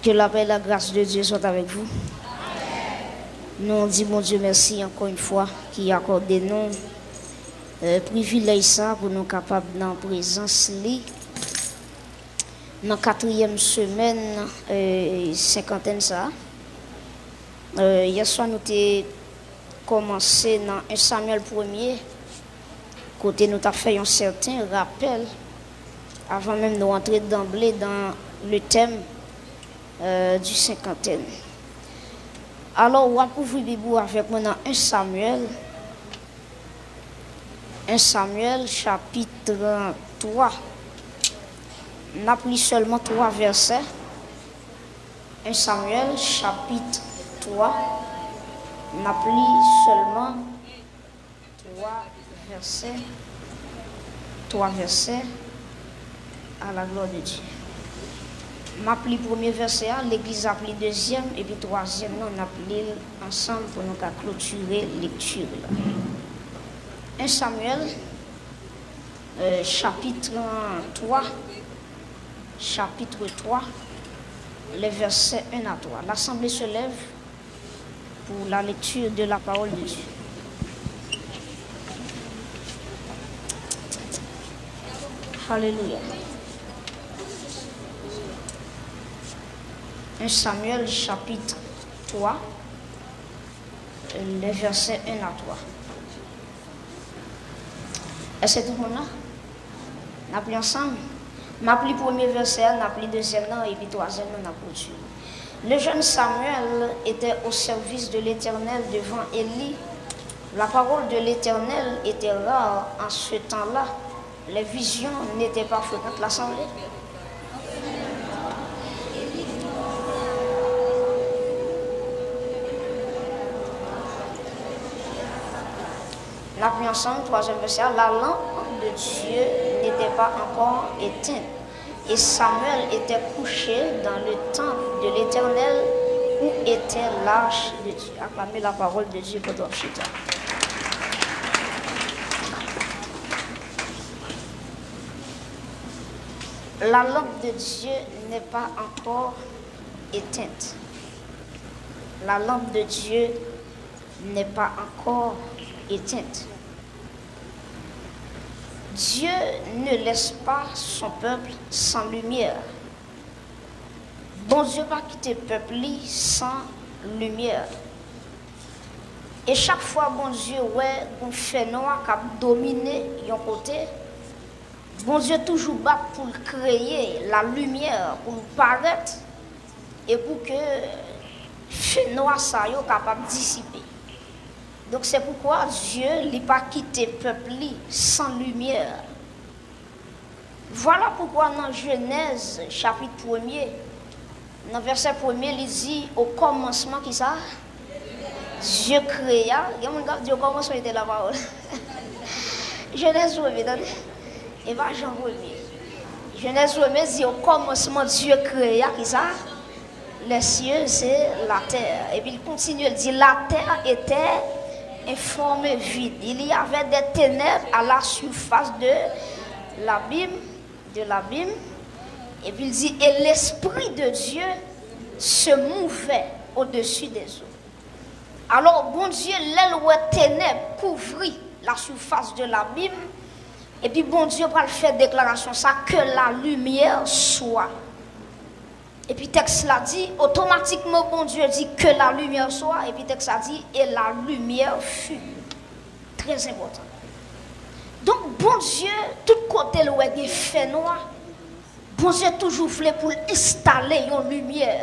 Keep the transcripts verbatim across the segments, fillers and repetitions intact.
Que la paix et la grâce de Dieu soient avec vous. Nou di Bondye mèsi ankò yon fwa ki akòde nou euh, privilèj sa pou nou kapab nan prezans li nan katriyèm semèn euh, senkantèn sa. Euh, yè swa nou te kòmanse nan en Samyèl premye, kote nou t ap fè yon sèten rapèl avan menm nou antre danble dan le tèm euh, du senkantèn. Alò, w ap ouvri Bib ou avèk mwen nan en Samyèl, en Samyèl chapit tranntrwa. N ap li sèlman twa vèsè. En Samyèl chapit twa. N ap li sèlman twa vèsè. Twa vèsè. À la gloire de Dieu. M ap li premye vèsè a, legliz ap li dezyèm, epi twazyèm nan, n ap li l ansanm pou nou ka klotire lekti la. En Samyèl, euh, chapit tranntrwa, chapitre trois, les versets un à trois. L'assemblée se lève pour la lecture de la parole de Dieu. Alléluia. En Samyèl chapit twa, les versets un à trois. Èske tout moun la? N ap li ansanm. M ap li premye vèsè a, n ap li dezyèm nan, epi twazyèm nan, n ap kontinye. Le jeune Samuel était au service de l'Éternel devant Élie. La parole de l'Éternel était rare en ce temps-là. Les visions n'étaient pas fréquentes. L'assemblée. N ap li ansanm twazyèm vèsè a. La lampe de Dieu n'était pas encore éteinte, et Samuel était couché dans le temple de l'Éternel où était l'arche de Dieu. Acclamez la parole de Dieu pendant ce temps. La lampe de Dieu n'est pas encore éteinte. La lampe de Dieu n'est pas encore éteinte. Dieu ne laisse pas son peuple sans lumière. Bondye pa kite pèp li san limyè. E chak fwa Bondye wè gon fènwa k ap domine yon kote, Bondye toujou bat pou l kreye la limyè, pou l parèt, e pou ke fènwa sa yo kapab disipe. Donk, se poukwa Dye, li pa kite pèp li san limyè. Vwala poukwa nan Jenèz, chapit premye, nan vèsè premye, li di, o kòmansman, kisa? Dye krea. Gen moun k ap di, o kòmansman, li te la pawòl. Jenèz premye, tande. E pa Jan premye. Jenèz premye di, o kòmansman, Dye krea, kisa? Les cieux et la terre. Epi l kontinye, l di, la terre était informe, vide. Il y avait des ténèbres à la surface de l'abîme, de l'abîme. Epi l di, et l'Esprit de Dieu se mouvait au-dessus des eaux. Alò, Bondye, lè l wè tenèb kouvri la surface de l'abîme, epi Bondye pral fè deklarasyon sa, que la lumière soit. Epi tèks la di, otomatikman Bondye di, que la lumière soit, epi tèks la di, et la lumière fut. Trè enpòtan. Donk, Bondye, tout kote l wè gen fènwa, Bondye toujou vle pou l enstale yon limyè.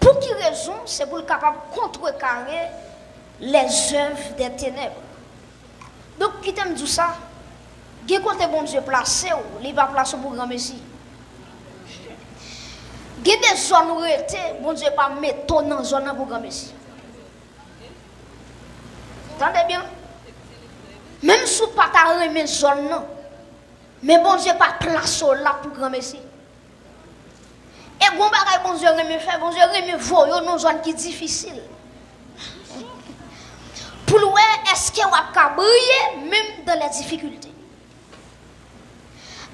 Pou ki rezon? Se pou l kapab kontrekare les œuvres des ténèbres. Donk, kite m di w sa, gen kote Bondye plase w, li pa plase w pou granmesi. Gen de zòn ou rete, Bondye pa mete w nan zòn nan pou granmesi. Tande byen. Menm si w pa ta renmen zòn nan, men Bondye pa plase w la pou granmesi. E gon bagay Bondye renmen fè, Bondye renmen voye w nan zòn ki difisil. Pou l wè èske w ap ka briye menm dans les difficultés.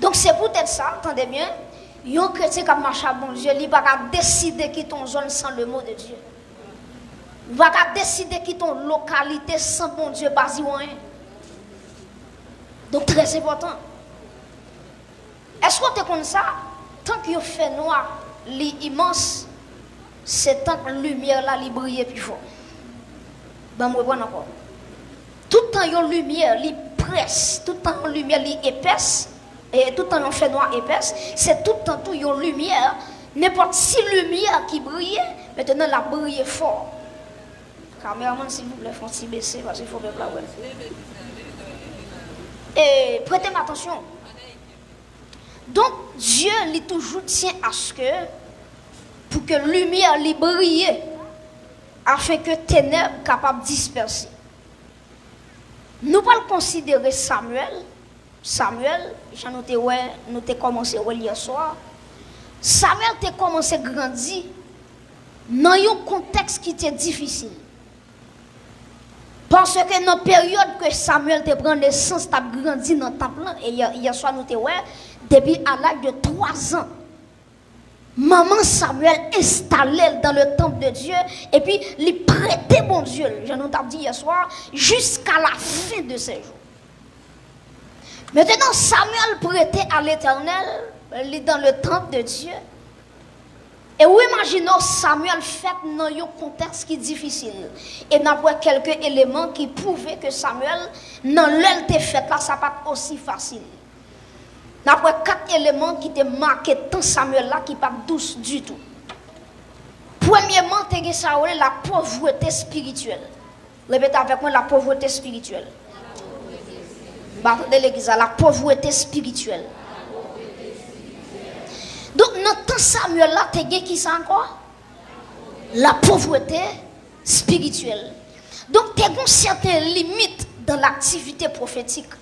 Donk, se poutèt sa, tande byen, Yon kretyen k ap mache ak Bondye, li pa ka deside kite yon zòn san le mot de Dieu. Li pa ka deside kite yon lokalite san Bondye pa di w anyen. Donk, trè enpòtan. Èske w te konn sa? Tank yon fènwa, li imans, se tank limyè la, li briye pi fò. Ban m reprann ankò. Toutan yon limyè, li pès, toutan yon limyè, li epès, e toutan yon fènwa epès, se toutan tou yon limyè, nenpòt ti limyè ki briye, mentnan l ap briye fò. Kameramann, silvouplè, fè yon ti bese, paske fò pèp la wè. E, prete m atansyon. Donk, Dye, li toujou tyen aske pou ke limyè li briye, afin ke tenèb kapab dispèse. Nou pral konsidere Samyèl. Samyèl, jan nou te wè, nou te kòmanse wè l yèswa. Samyèl te kòmanse grandi nan yon kontèks ki te difisil. Paske nan peryòd ke Samyèl te pran nesans, t ap grandi nan tanp lan, e yè, yèswa nou te wè, depi a laj de twa zan, manman Samyèl enstale l dans le temple de Dieu, epi li prete Bondye l, jan nou t ap di yèswa, jusqu'à la fin de ses jours. Mentnan, Samyèl prete a Letènèl, li dans le temple de Dieu. E ou imajine w, Samyèl fèt nan yon kontèks ki difisil. E n ap wè kèlke eleman ki pwouve ke Samyèl, nan lè l te fèt la, sa pa t osi fasil. N ap wè kat eleman ki te make tan Samyèl la ki pa t dous ditou. Premyeman, te gen sa yo rele la pauvreté spirituelle. Repete avèk mwen, la pauvreté spirituelle. M pa tande legliz la, la pauvreté spirituelle. Donk, nan tan Samyèl la, te gen ki sa ankò? La pauvreté spirituelle. Donk, te gen sèten limit dans l'activité prophétique.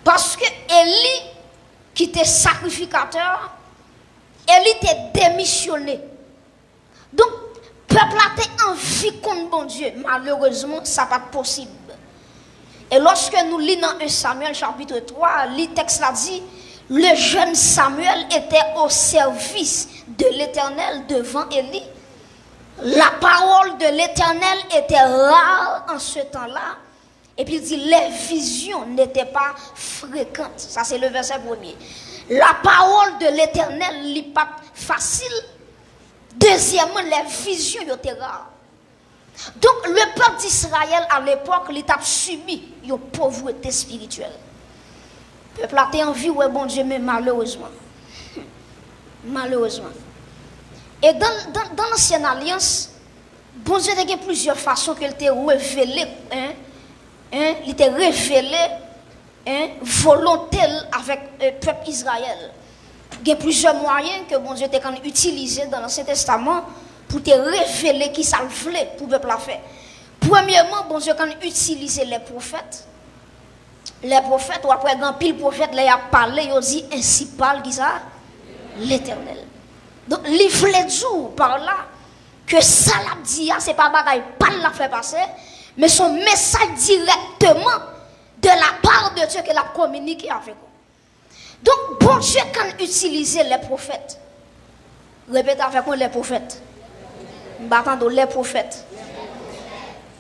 Paske Eli, ki te sakrifikatè, Eli te demisyone. Donk, pèp la te anvi konn Bondye. Malerezman, sa pa t posib. E lòske nou li nan en Samyèl chapit twa, li tèks la di, le jeune Samuel était au service de l'Éternel devant Élie. La parole de l'Éternel était rare en ce temps-là. Epi l di, les visions n'étaient pas fréquentes. Sa se le vèsè premye. La parole de l'Éternel, li pa t fasil. Dezyèmman, les visions yo te ra. Donk, le pèp d'Israël a lepòk, li t ap sibi yon povrete espirityèl. Pèp la te anvi wè Bondye, men malerezman. Malerezman. E dan, dan, dan Lansyèn Alyans, Bondye te gen plizyè fason ke l te revele, en, en, li te revele, en, volonte l avèk, e, pèp Izrayèl. Gen plizyè mwayen ke Bondye te konn itilize dan Ansyen Testaman pou te revele kisa l vle pou pèp la fè. Premyeman, Bondye konn itilize lè pwofèt. Lè pwofèt, w ap wè gen anpil pwofèt, lè y ap pale, yo di, ainsi parle kisa? L'Éternel. Donk, li vle di w pa la ke sa l ap di a, se pa bagay pa l l ap fè pase, men se yon mesaj dirèkteman de la part de Dieu ke l ap kominike avèk ou. Donk, Bondye konn itilize lè pwofèt. Repete avèk mwen, lè pwofèt. M pa tande w, lè pwofèt.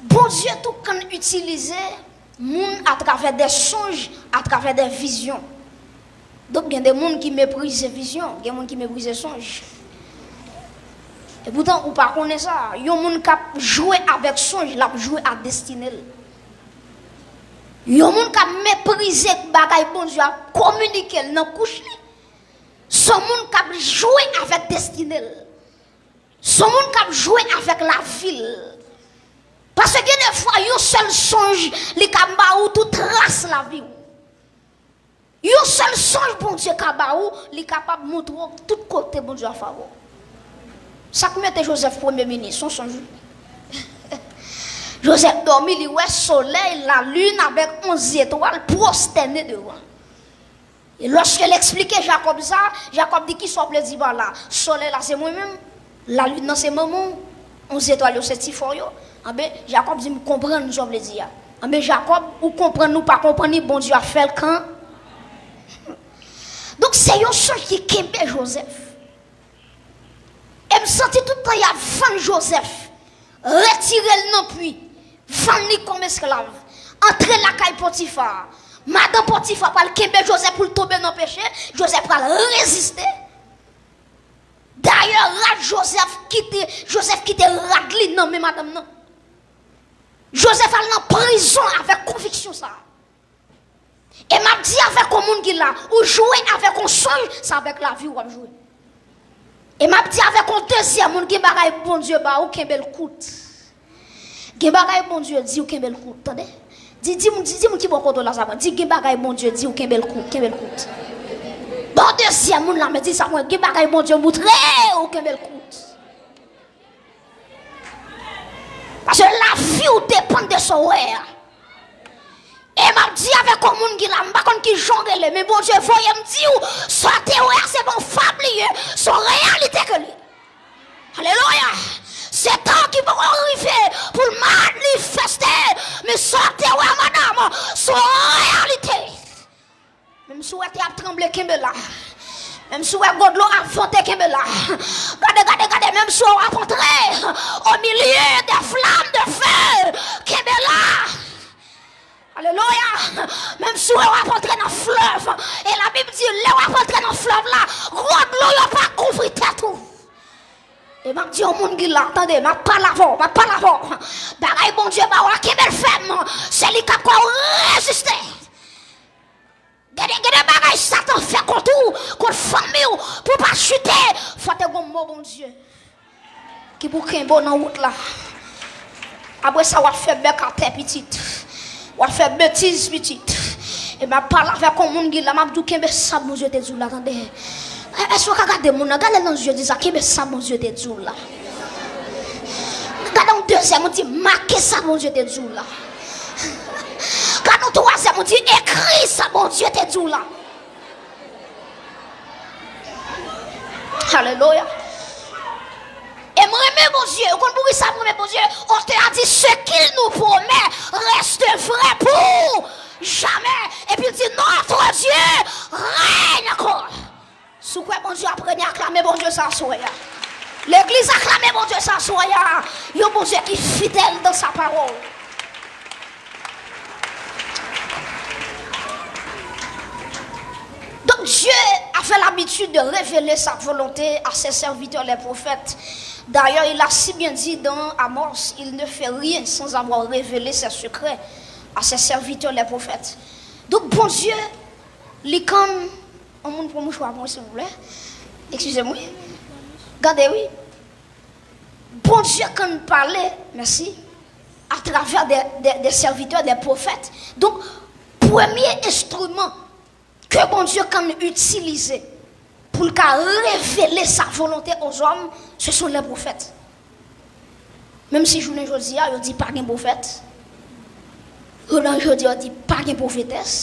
Bondye tou konn itilize moun atravè de sonj, atravè de vizyon. Donk, gen de moun ki meprize vizyon, gen moun ki meprize sonj. E poutan, ou pa konnen sa. Yon moun k ap jwe avèk sonj, l ap jwe ak destine l. Yon moun k ap meprize bagay Bondye ap kominike l nan kouch li, se yon moun k ap jwe avèk destine l. Se yon moun k ap jwe avèk lavi l. Paske gen de fwa, yon sèl sonj, li ka ba ou tout tras lavi w. Yon sèl sonj Bondye ka ba ou, li kapab montre w tout kote Bondye ap favè w. Sa k mete Jozèf premye minis, se yon sonj wi. Jozèf dòmi, li wè solèy, lalin avèk onz etwal pwostène devan. E lòske l eksplike Jakòb sa, Jakòb di, kisa w vle di pa la? Solèy la se mwen menm, lalin nan se manman w, onz etwal yo se ti frè w yo. Anben, Jakòb di, m konprann sa w vle di a. Anben, Jakòb, ou konprann ou pa konprann li, Bondye ap fè l kan. Donk, se yon sonj ki kenbe Jozèf. E m santi tout tan y ap vann Jozèf, retire l nan pwi, vann li kòm esklav, antre lakay Potifa. Madanm Potifa pral kenbe Jozèf pou l tonbe nan peche, Jozèf pral reziste. Dayè, rad Jozèf kite, Jozèf kite rad li nan men madanm nan. Jozèf al nan prizon avèk konviksyon sa a. E m ap di avèk yon moun ki la, ou jwe avèk yon sonj, se avèk lavi w ap jwe. E m ap di avèk yon dezyèm moun, gen bagay Bondye ba ou, kenbe l kout. Gen bagay Bondye di w, kenbe l kout, tande. Di, di, di, di moun ki bò kote w la sa, di gen bagay Bondye di w, kenbe l kout, kenbe l kout. Bon, dezyèm moun la, men di sa mwen, gen bagay Bondye moutre w, kenbe l kout. Paske lavi w depann de sa w wè a. E m ap di avèk yon moun ki la, m pa konn ki jan w rele, men Bondye voye m di w, sa w te wè a, se pa yon fab li ye, se yon reyalite ke li. Alelouya! Se tan ki poko rive pou l manifeste, men sa w te wè a, madanm, se yon reyalite. Menm si w wè tè ap tranble, kenbe la. Menm si w wè gwo dlo ap fwonte, kenbe la. Gade, gade, gade, menm si w ap antre au milieu des flammes de feu, kenbe la. Alelouya. Menm si w ap antre nan flèv, e Labib di, lè w ap antre nan flèv la, gwo dlo yo pa kouvri tèt ou. E m ap di yon moun ki la, tande, m ap pale avè w, m ap pale avè w. Bagay Bondye ba w a, kenbe l fèm. Se li k ap fè w reziste. Gen de, gen de bagay Satan fè kont ou, kont fanmi w, pou w pa chite, fò te gon mo Bondye ki pou kenbe w nan wout la. Apre sa, w ap fè bèk atè, pitit. W ap fè betiz, pitit. E m ap pale avèk yon moun ki la, m ap di w kenbe sa Bondye te di w la, tande. Èske w ka gade moun nan? Gade l nan zye, di sa, kenbe sa Bondye te di w la. Gade yon dezyèm, ou di, make sa Bondye te di w la. Gade yon twazyèm, ou di, ekri sa Bondye te di w la. Alelouya. E m renmen Bondye. Ou konn poukisa m renmen Bondye? Otè a di, ce qu'il nous promet reste vrai pour jamais. Epi l di, notre Dieu règne encore. Si w kwè Bondye ap renye, aklame Bondye sa aswè a. Legliz, aklame Bondye sa aswè a. Yon Bondye ki fidèl dans sa parole. Donc Dieu avait l'habitude de révéler sa volonté à ses serviteurs les prophètes. D'ailleurs, il a si bien dit dans Amos, il ne fait rien sans avoir révélé ses secrets à ses serviteurs les prophètes. Donk Bondye, li konn, yon moun pran mouchwa pou mwen, silvouplè. Excusez-moi. Gade, wi. Bondye konn pale, mèsi, atravè de, de, de sèvitè, de pwofèt. Donk, premye enstriman ke Bondye konn itilize pou l ka revele sa volonte aux hommes, ce sont les prophètes. Menm si jounen jodi a, yo di pa gen pwofèt, jounen jodi a, yo di pa gen pwofetès,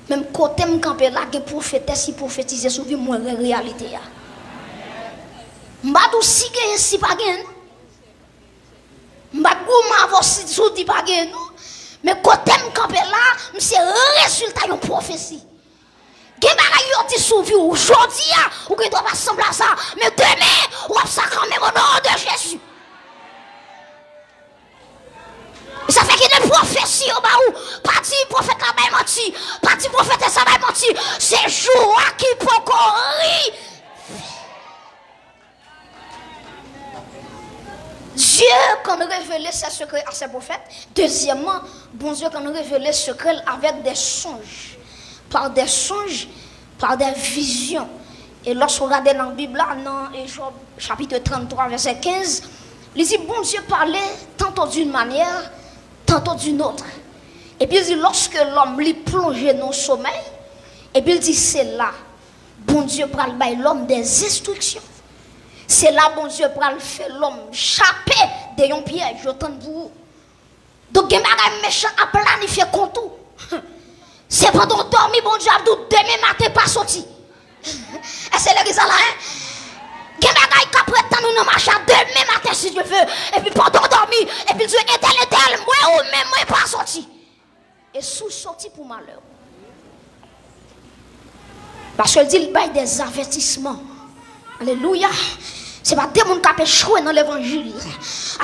menm kote m kanpe la, gen pwofetès ki pwofetize sou vi m, mwen wè reyalite a. M pa di w si genyen, si pa genyen, non. M pa t goumen avè w si, si w di pa genyen, non. Men kote m kanpe la, m se rezilta yon pwofesi. Gen bagay yo di sou vi w jodi a, ou gen dwa pa sanble a sa, men demen, w ap sa kanmenm, au nom de Jésus. E sa fè gen de pwofesi yo ba ou. Pa di pwofèt la bay manti. Pa di pwofetès la bay manti. Se jou a ki poko rive. Dieu konn revele ses sekrè a ses pwofèt. Dezyèmman, Bondye konn revele sekrè l avèk de sonj. Par des songes, par des visions. E lòske w gade nan Bib la, nan e Jòb chapit tranntrwa, vèsè kenz, li di, Bondye pale tantôt d'une manière, tantôt d'une autre. Epi l di, lorsque l'homme li plonje nan somèy, epi l di, se la Bondye pral bay lòm des instructions. Se la Bondye pral fè lòm chape de yon pyèj, yo tann pou ou. Donk, gen bagay mechan ap planifye kont ou. Se pandan w dòmi, Bondye ap di w, demen maten, pa soti. Èske legliz la la, en? Gen bagay k ap ret tann ou nan mache a, demen maten, si Dye vle. Epi pandan w dòmi, epi l di w, entèl, entèl, mwen ou menm, mwen pa soti. E si w soti pou malè w. Paske l di l bay dèzavètisman. Alelouya. Se pa de moun k ap echwe nan levanjil.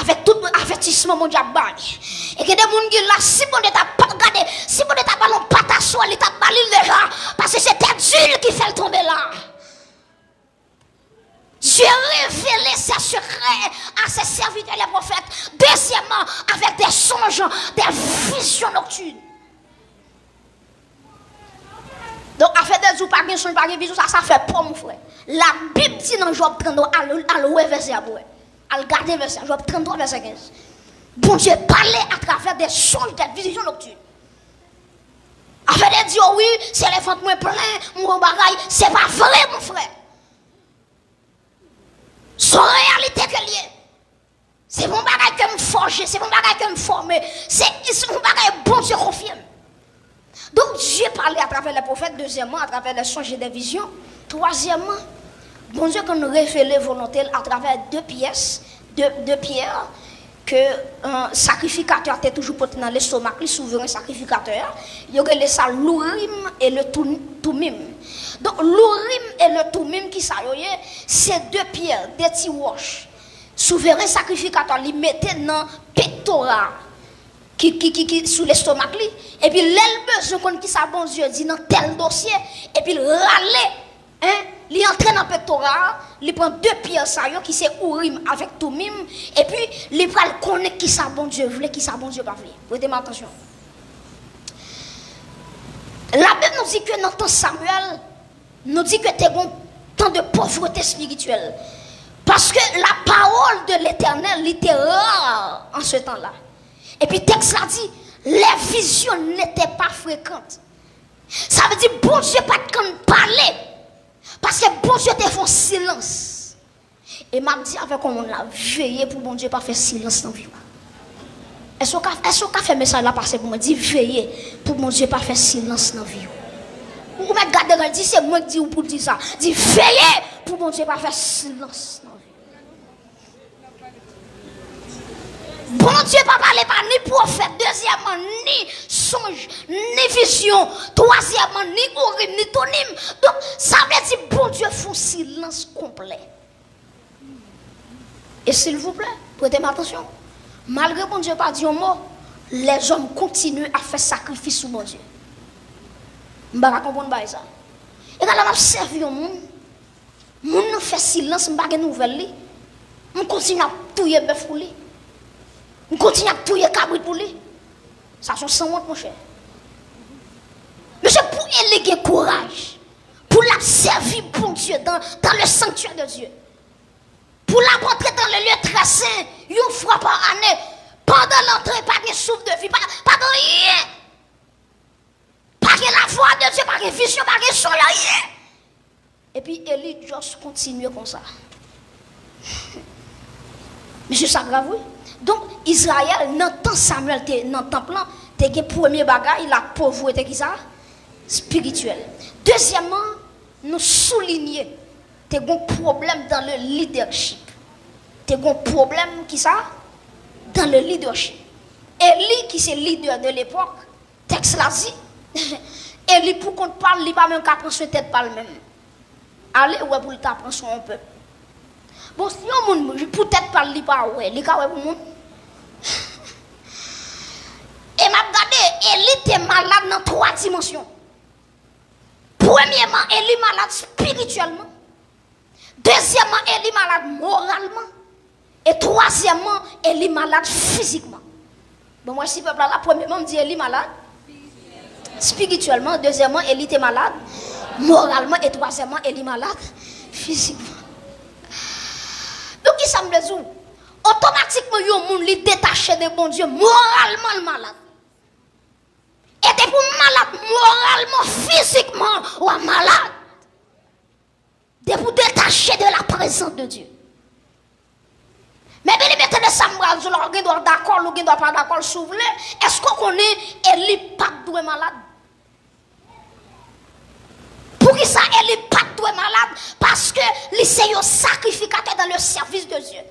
Avèk tout avètisman Bondye ap bay. E gen de moun ki la, si Bondye ta pa gade, si Bondye ta ba l yon pataswèl, li t ap ba li l deja. Paske se tèt di l ki fè l tonbe la. Dieu révèle ses secrets à ses serviteurs les prophètes. Dezyèmman, avèk de sonj, de vizyon noktin. Donk, afè de di w pa gen sonj, pa gen vizyon, sa, sa fè pò, mon frè. Labib di nan Jòb tranntwa, al, al wè vèsè a pou wè. Al gade vèsè a, Jòb tranntwa, vèsè kenz. Bondye pale atravè de sonj, de vizyon noktin. Afè de di w, wi, se lè vant mwen plen, m wè yon bagay, se pa vre, mon frè. Se yon reyalite ke l ye. Se pa yon bagay ke m fòje, se pa yon bagay ke m fòme. Se, se yon bagay Bondye konfye m. Donk, Dye pale atravè lè pwofèt, dezyèmman, atravè lè sonj e de vizyon. Twazyèmman, Bondye konn revele volonte l atravè de pyès, de, de pyè ke, euh, sakrifikatè a te toujou pote nan lestomak li, souveren sakrifikatè a. Yo rele sa l'Ourim e le Tou-, Toumim. Donk, l'Ourim e le Toumim, ki sa yo ye? Se de pyè, de ti wòch. Souveren sakrifikatè a, li mete nan pektora a, ki, ki, ki, ki sou lestomak li. Epi lè l bezwen konn kisa Bondye di nan tèl dosye, epi l rale, en, li antre nan pektora a, li pran de pyè sa yo ki se Ourim avèk Toumim, epi li pral konnen kisa Bondye vle, kisa Bondye pa vle. Prete m atansyon. Labib nou di ke nan tan Samyèl, nou di ke te gen yon tan de pauvreté spirituelle. Paske la parole de l'Éternel, li te rare en ce temps-là. Epi tèks la di, les visions n'étaient pas fréquentes. Sa vle di Bondye pa t konn pale. Paske Bondye te fè yon silans. E m ap di avèk yon moun la, veye pou Bondye pa fè silans nan vi w. Èske w ka, èske w ka fè mesaj la pase pou mwen? Di, veye pou Bondye pa fè silans nan vi w. Ou mèt gade l, di, se mwen k di w pou w di sa. Di, veye pou Bondye pa fè silans nan vi w. Bondye pa pale pa ni pwofèt, dezyèmman, ni sonj, ni vizyon, twazyèmman, ni Ourim, ni Toumim. Donk, sa vle di Bondye fè yon silans konplè. E silvouplè, prete m atansyon. Malgre Bondye pa di yon mo, lèzòm kontinye ap fè sakrifis sou Bondye. M pa ka konprann bagay sa. E gade lè m ap sèvi yon moun, moun nan fè silans, m pa gen nouvèl li. M kontinye ap touye bèf pou li. M kontinye ap touye kabrit pou li. Sa se yon sanwont, monchè. Mesye, pou Eli gen kouraj pou l ap sèvi Bondye dans, dans le sanctuaire de Dieu. Pou l ap antre dans le lieu très saint, yon fwa pa ane, pandan l antre, pa gen souf de vi, pa, pa gen anyen. Pa gen lavwa de Dye, pa gen vizyon, pa gen sonj, anyen. Epi Eli just kontinye konsa. Mesye, sa grav, wi. Donk, Izrayèl, nan tan Samyèl te nan tanp lan, te gen premye bagay, la povrete, kisa? Espirityèl. Dezyèmman, nou soulinye, te gen pwoblèm dans le leadership. Te gen pwoblèm, kisa? Dans le leadership. Eli, ki se lidè de lepòk, tèks la di, Eli pou kont pa l, li pa menm ka pran swen tèt pa l menm. Ale wè pou l ta pran swen yon pèp. Bon, si yon moun pou tèt pa l, li pa wè, li ka wè pou moun? E m ap gade, Eli te malad nan twa dimansyon. Premyèman, Eli malad espirityèlman. Dezyèmman, Eli malad moralman. E twazyèmman, Eli malad fizikman. Bon, mwen, si pèp la la, premyèman, m di Eli malad espirityèlman. Dezyèmman, Eli te malad moralman. E twazyèmman, Eli malad fizikman. Donk, kisa m vle di w? Otomatikman, yon moun, li detache de Bondye, moralman, l malad. E depi w malad moralman, fizikman, w ap malad. Depi w detache de la prezans de Dye. Men byeneme, tande sa m pral di w la, ou gen dwa dakò l, ou gen dwa pa dakò l, si w vle. Èske w konnen Eli pa t dwe malad? Poukisa Eli pa t dwe malad? Paske li se yon sakrifikatè dans le service de Dieu.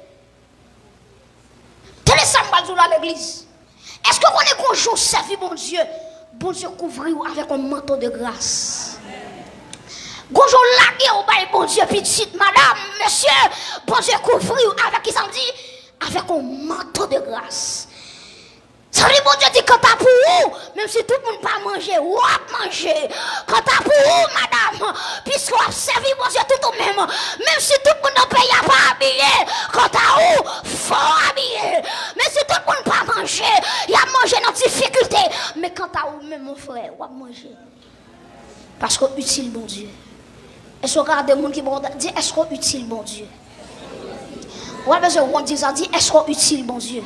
Tande sa m pral di w la, legliz. Èske w konnen gon jou w sèvi Bondye, Bondye kouvri w avèk yon manto de gras? Gon jan w lage w bay Bondye, pitit, madanm, mesye, Bondye kouvri w avèk, kisa l di? Avèk yon manto de gras. Sa vle di Bondye di, kanta pou ou, menm si tout moun pa manje, w ap manje. Kanta pou ou, madanm, piske w ap sèvi Bondye tout ou menm, menm si tout moun nan peyi a pa abiye, kanta ou, fò w abiye. Menm si tout moun pa manje, y ap manje nan difikilte, men kanta ou menm, mon frè, w ap manje. Paske w itil Bondye. Èske w ka gade moun ki bò w, di, èske w itil Bondye? Ou pa bezwen wont, di sa, di, èske w itil Bondye?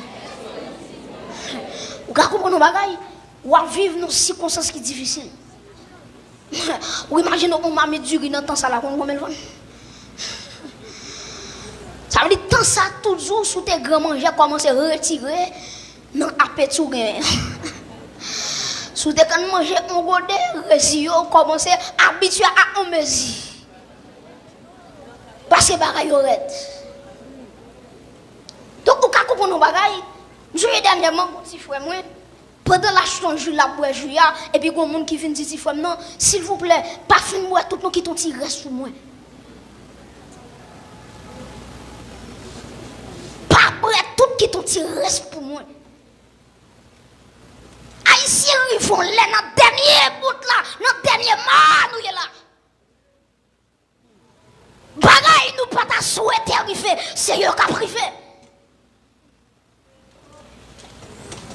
Ou ka konprann yon bagay? W ap viv nan sikonstans ki difisil. Ou imajine yon mamit diri nan tan sa la, konn konbyen l vann? Sa vle di tan sa toujou, si w te gran manjè, kòmanse retire nan apeti w genyen. Si w te konn manje yon gode, rezi yo kòmanse abitye a yon mezi. Paske bagay yo rèd. Donk, ou ka konprann yon bagay. M sonje dènyèman, gon ti frè mwen, pandan l achte yon ji, l ap bwè ji a, epi gon moun ki vin di ti frè m nan, silvouplè, pa fin bwè tout non, kite yon ti rès pou mwen. Pa bwè tout, kite yon ti rès pou mwen. Ayisyen rive yon lè nan dènye bout la, nan dènye mò nou ye la. Bagay nou pa ta swete rive, se yo k ap rive.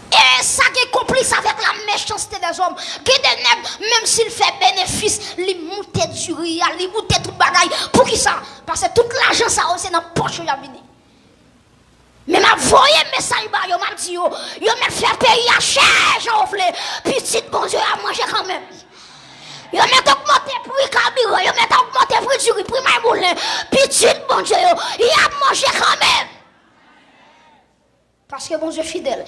E sa gen konplis avèk la mechanste dèzòm. Gen de nèg, menm si l fè benefis, li moute diri a, li moute tout bagay. Poukisa? Paske tout lajan sa yo, se nan pòch yo y ap vini. Men m ap voye mesaj ba yo, m ap di yo, yo mèt fè peyi a chè jan yo vle, pitit Bondye yo ap manje kanmenm. Yo mèt ogmante pri kabiran, yo mèt ogmante pri diri, pri mayi boulen, pitit Bondye yo, y ap manje kanmenm. Paske Bondye fidèl.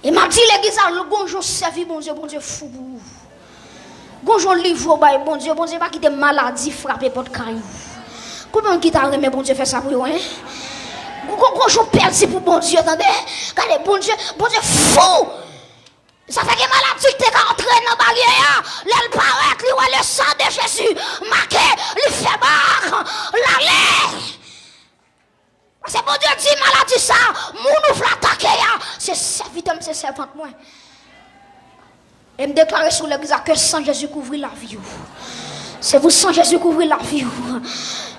E m ap di legliz la, gon jan w sèvi Bondye, Bondye fou pou ou. Gon jan w livre w bay Bondye, Bondye pa kite maladi frape pòt kay ou. Konbyen moun ki ta renmen Bondye fè sa pou yo, en? Gon, gon, gon jan w pèdi pou Bondye, tande? Gade, Bondye, Bondye fou! Sa fè gen maladi ki te ka antre nan baryè a, lè l parèt, li wè le sang de Jésus make, li fè bak, l ale! Paske Bondye di maladi sa, moun ou vle atake a, se sèvitè m, se sèvant mwen. E m deklare sou legliz la ke san Jezi kouvri lavi w. Se pou san Jezi kouvri lavi w.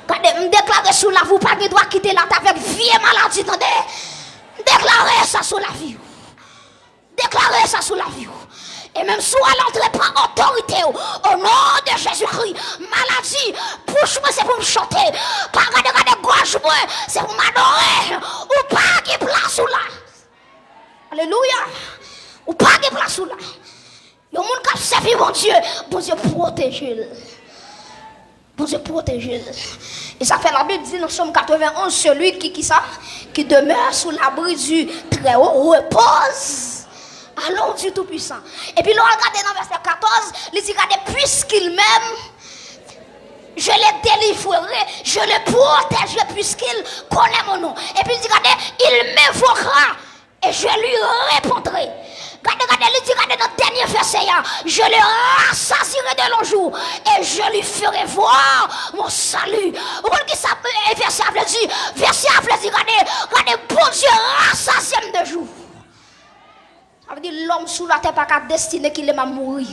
Gade, m deklare sou lavi w, pa gen dwa kite l atè avèk vye maladi, tande. M deklare sa sou lavi w. Deklare sa sou lavi w. E menm si w al antre pa otorite w, o non de Jezikri, maladi, bouch mwen se pou m chante. Pa gade, gade gòj mwen, se pou m adore. Ou pa gen plas ou la. Alelouya. Ou pa gen plas ou la. Yon moun k ap sèvi Bondye, Bondye pwoteje l. Bondye pwoteje l. E sa fè Labib di nan Sòm katrevenn onz, celui qui, qui ça? Qui demeure sous l'abri du Très-Haut repose à l'ombre du Tout-Puissant. Epi lè w al gade nan vèsè katòz, li di, gade, puisqu'il m'aime, je le délivrerai, je le protégerai, puisqu'il connaît mon nom. Epi li di, gade, il m'invoquera et je lui répondrai. Gade, gade, li di, gade nan dènye vèsè a, je le rassasierai de longs jours et je lui ferai voir mon salut. Ou konn ki sa, eh, vèsè a vle di? Vèsè a vle di, gade, gade, Bondye rasasye m de jou. Sa vle di, lòm sou latè pa ka destine ki lè m ap mouri.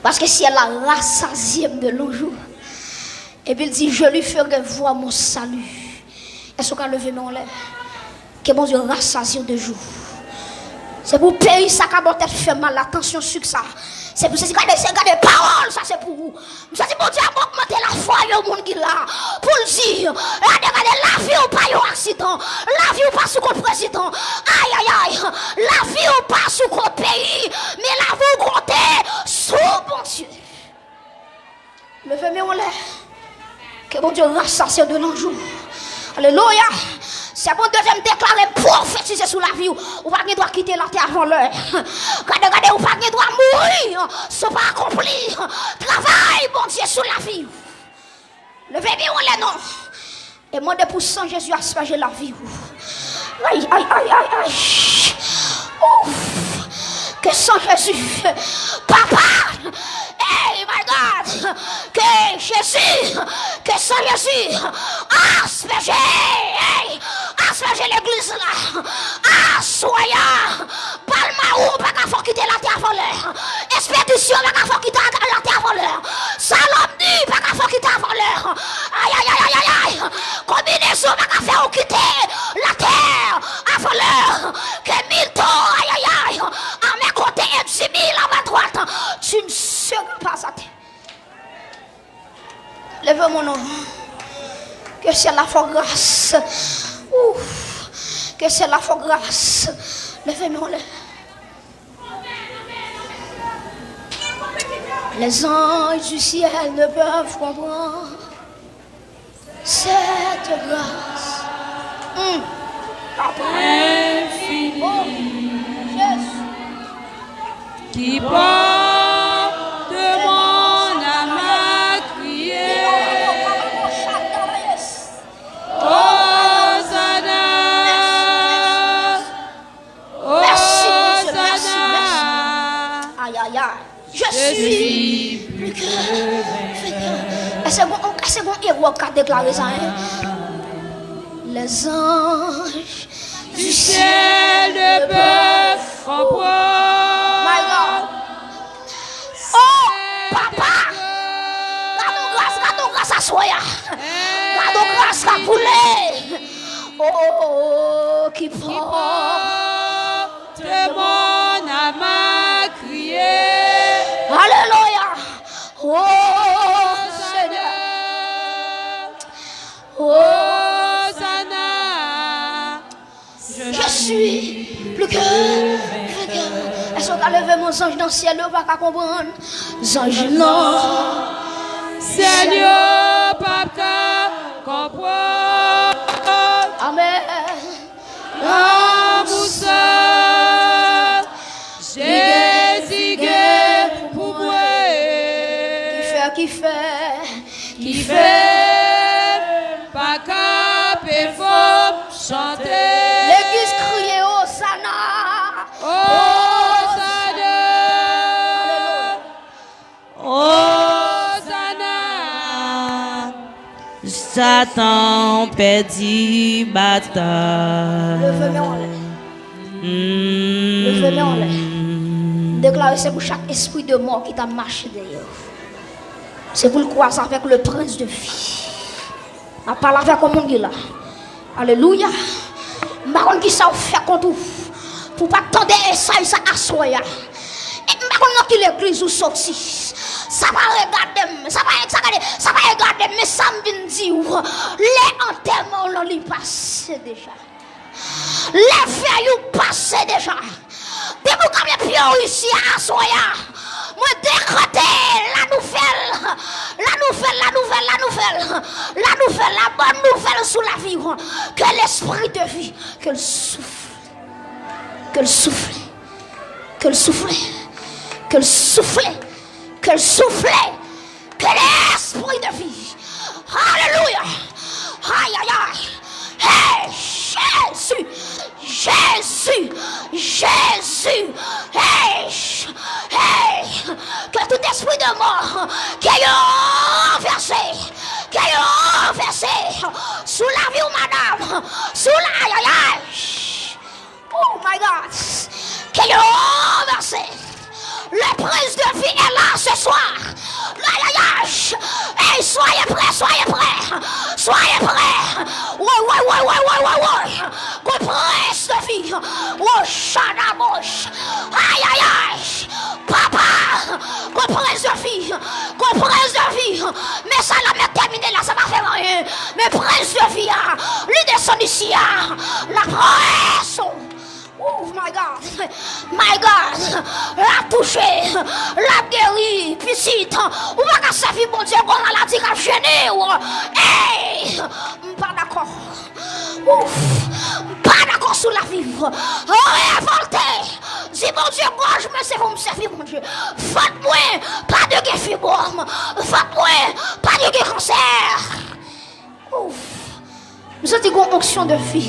Paske syèl la rasasye m de longs jours. Epi l di, je lui ferai voir mon salut. Èske w ka leve men w anlè? Ke Bondye rasasye w de jou. Se pou peyi sa k ap ba w tèt fè mal la, tansyon, sik sa. Se pou sesi, gade, se, gade, pawòl sa se pou ou. M santi Bondye ap ogmante lafwa yon moun ki la. Pou l di, gade, gade, lavi w pa yon aksidan. Lavi w pa sou kont prezidan. Ayayay. Lavi w pa sou kont peyi. Men lavi w konte sou Bondye. Leve men w anlè. Ke Bondye rasasye w de longs jours. Alelouya. Sèman dezyèm deklare, m pwofetize sou lavi w. Ou pa gen dwa kite latè avan lè. Gade, gade, ou pa gen dwa mouri san w pa akonpli travay Bondye sou lavi w. Leve men w anlè non. E mande pou san Jezi aspaje lavi w. Ay, ay, ay, ay, ay. Ouf. Ke san Jezi. Papa, Hey, my God! Ke Jezi, ke san Jezi aspeje, hey, aspeje legliz la, aswè a. Palmawo pa ka fè w kite latè avan lè. Espedisyon pa ka fè w kite latè avan lè. Salomni pa ka fè w kite avan lè. Ayayayayay! Konbinezon pa ka fè w kite latè avan lè. Ke mil ton, ayayay, a men kote e di mil a men dwat, tu ne seras pas atteint. Leve men w non. Ke syèl la fè w gras. Ouf. Ke syèl la fè w gras. Leve men w anlè. Les anges du ciel ne peuvent comprendre cette grâce. Hmm. Papa. Infini. Oh, Jésus. Qui porte mon âme à crier. Hosanna. Mèsi, Bondye, mèsi, mèsi. Hosanna. Ayayay. Je suis plus que vainqueur. Èske gon, èske gon ewo k ka deklare sa, en? Les anges du ciel ne peuvent comprendre. My God. Oh, papa! Gade yon gras, gade yon gras aswè a. Gade yon gras k ap koule. Oh, ki porte mon âme à crier. Alelouya. Oh, Seigneur. Hosanna. Je suis plus que vainqueur. Èske w ka leve men w, zanj nan syèl yo pa ka konprann? Zanj nan syèl yo p ap ka konprann. Amèn. Lanmou sa Jezi gen pou mwen. Ki fè, ki fè, ki fè m pa kanpe, fò m chante. Legliz kriye Osana. Osana. Osana. Satan pèdi batay. Leve men w anlè. Leve men w anlè. M deklare se pou chak espri de mò ki ta mache dèyè w. Se pou l kwaze avèk le prince de vie. M ap pale avèk yon moun ki la. Alelouya. M pa konn kisa w fè kont ou pou w pa t tande mesaj sa aswè a. E m pa konn nan ki legliz ou soti. Sa pa regade m. Sa pa, sa gade, sa pa regade m. Men sa m vin di w. Lè antèman w lan li pase deja. Lè fèy ou pase deja. Depi w kanpe pye w isi a aswè a, mwen dekrete la nouvèl, la nouvèl, la nouvèl, la nouvèl, la nouvèl, la bòn nouvèl sou lavi w. Ke lespri de vi, ke l soufle, ke l soufle, ke l soufle, ke l soufle, ke l soufle. Ke lespri de vi. Alelouya. Ayayay. Hey, Jezi. Jezi. Jezi. Hey. Hey. Ke tout espri de mò, ke yo ranvèse. Ke yo ranvèse. Sou lavi w, madanm. Sou la, ayayay. Oh my God! Ke yo ranvèse. Le prince de vie est là ce soir. Ayayay! Hey, soyez prêts, soyez prêts. Soyez prêts. Woy, woy, woy. Gon prince de vie. Woy, chanamoch. Ayayay! Papa! Gon prince de vie. Gon prince de vie. Men sa la mèt tèmine la, sa pa fè anyen. Men prince de vie a, li desann isi a. La prince. Oh my God. My God. L ap touche. L ap geri. Pitit, ou pa ka sèvi Bondye gon maladi k ap jennen w. Hey! M pa dakò. Ouf. M pa dakò sou lavi w. Revòlte. Di Bondye, gòj mwen se pou m sèvi Bondye. Vant mwen pa dwe gen fibwòm. Vant mwen pa dwe gen kansè. Ouf. M santi gon onksyon de vi.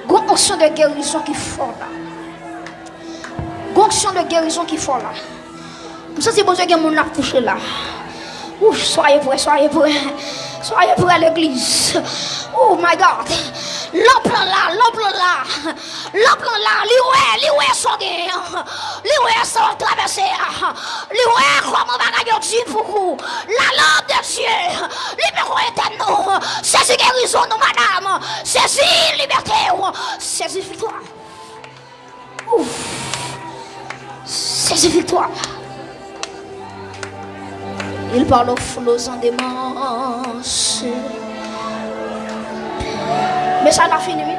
Gon onksyon de gerizon ki fò la. Gon onksyon de gerizon ki fò la. Santi Bondye gen moun l ap touche la. Ouch, soyez prêts, soyez prêts. Soyez prêts, legliz. Oh my God. Lanp lan la, lanp lan la. Lanp lan la, li wè, li wè sa w genyen an. Li wè sa w ap travèse a. Li wè kòman bagay yo di pou ou. La lanp de Dye, li poko etèn nou. Sezi gerizon nou, madanm. Sezi libète w. Sezi viktwa. Ouf. Sezi viktwa. Il parle aux flots en démence. Mesaj la fini, wi.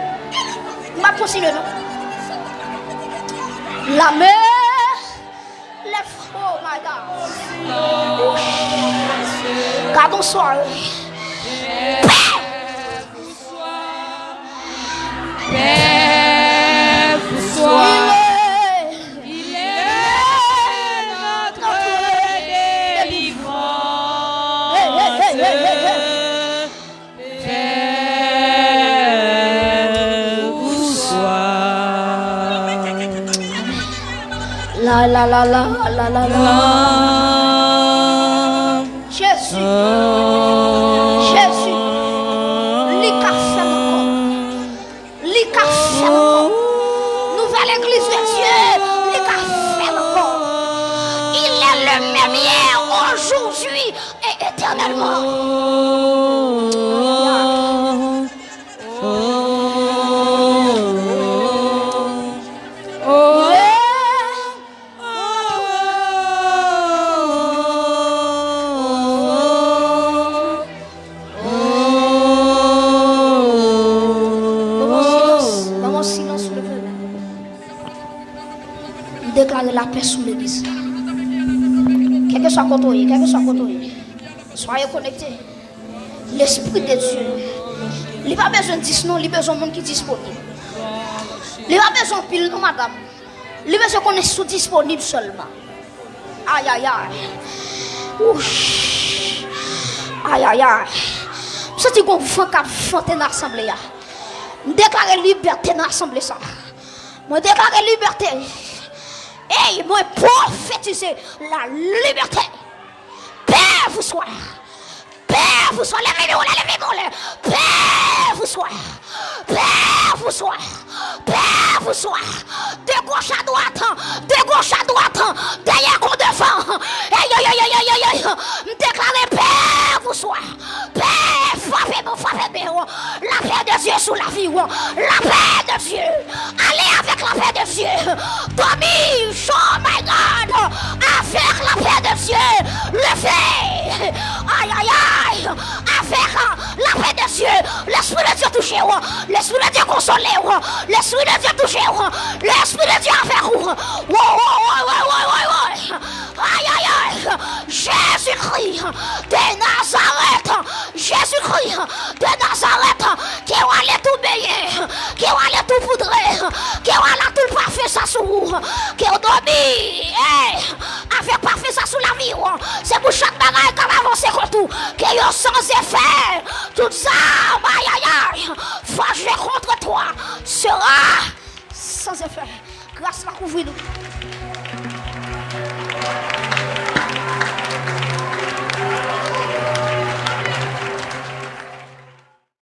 M ap kontinye, non. Lame, lè, oh my God. Gad yon sware. Pè! Pè Fwanswa, il est notre délivrance. Pè Fwanswa. La, la, la, la, la, la, la. Jezi. Jezi. Li ka fè m ankò. Li ka fè l ankò. Nouvelle église de Dieu, li ka fè l ankò. Il est le même hier, aujourd'hui et éternellement. Ban m yon silans, ban m yon silans, silvouplè. M deklare lapè sou legliz la. Kèlkeswa kote w ye, kèlkeswa kote w ye. Soyez connectés. Lespri de Dye, li pa bezwen dis non, li bezwen moun ki disponib. Li pa bezwen anpil non, madanm. Li bezwen konnen si w disponib sèlman. Ayayay. Ouch. Ayayay. M santi gon van k ap vante nan asanble a. M deklare libète nan asanble sa. Mwen deklare libète. Ey, mwen pwofetize la libète. Pè Fwanswa. Pè Fwanswa, leve men w la, leve men w la. Pè Fwanswa. Pè Fwanswa. Pè Fwanswa. De goch a dwat, de goch a dwat, dèyè kon devan. Ey, ey, ey. M deklare Pè Fwanswa. Pè, frape men w, frape men w. Lapè de Dye sou lavi w. Lapè de Dye. Ale avèk lapè de Dye. Dòmi, oh my God, avèk lapè de Dye. Leve. Ayayay. Avèk lapè de Dye. Lespri de Dye touche w. Lespri de Dye konsole w. Lespri de Dye touche w. Lespri de Dye avèk ou. Woy, woy, woy. Ayayay. Jezikri de Nazarèt. Jezikri de Nazarèt, ke w ale tou benyen, ke w ale tou poudre, ke w ale tou pafen sa sou ou, ke w dòmi, ey, avèk pafen sa sou lavi w. Se pou chak bagay k ap avanse kont ou, ke yo san efè. Tout zam, ayayay, forgé contre toi sera sans effet. Gras la kouvri nou.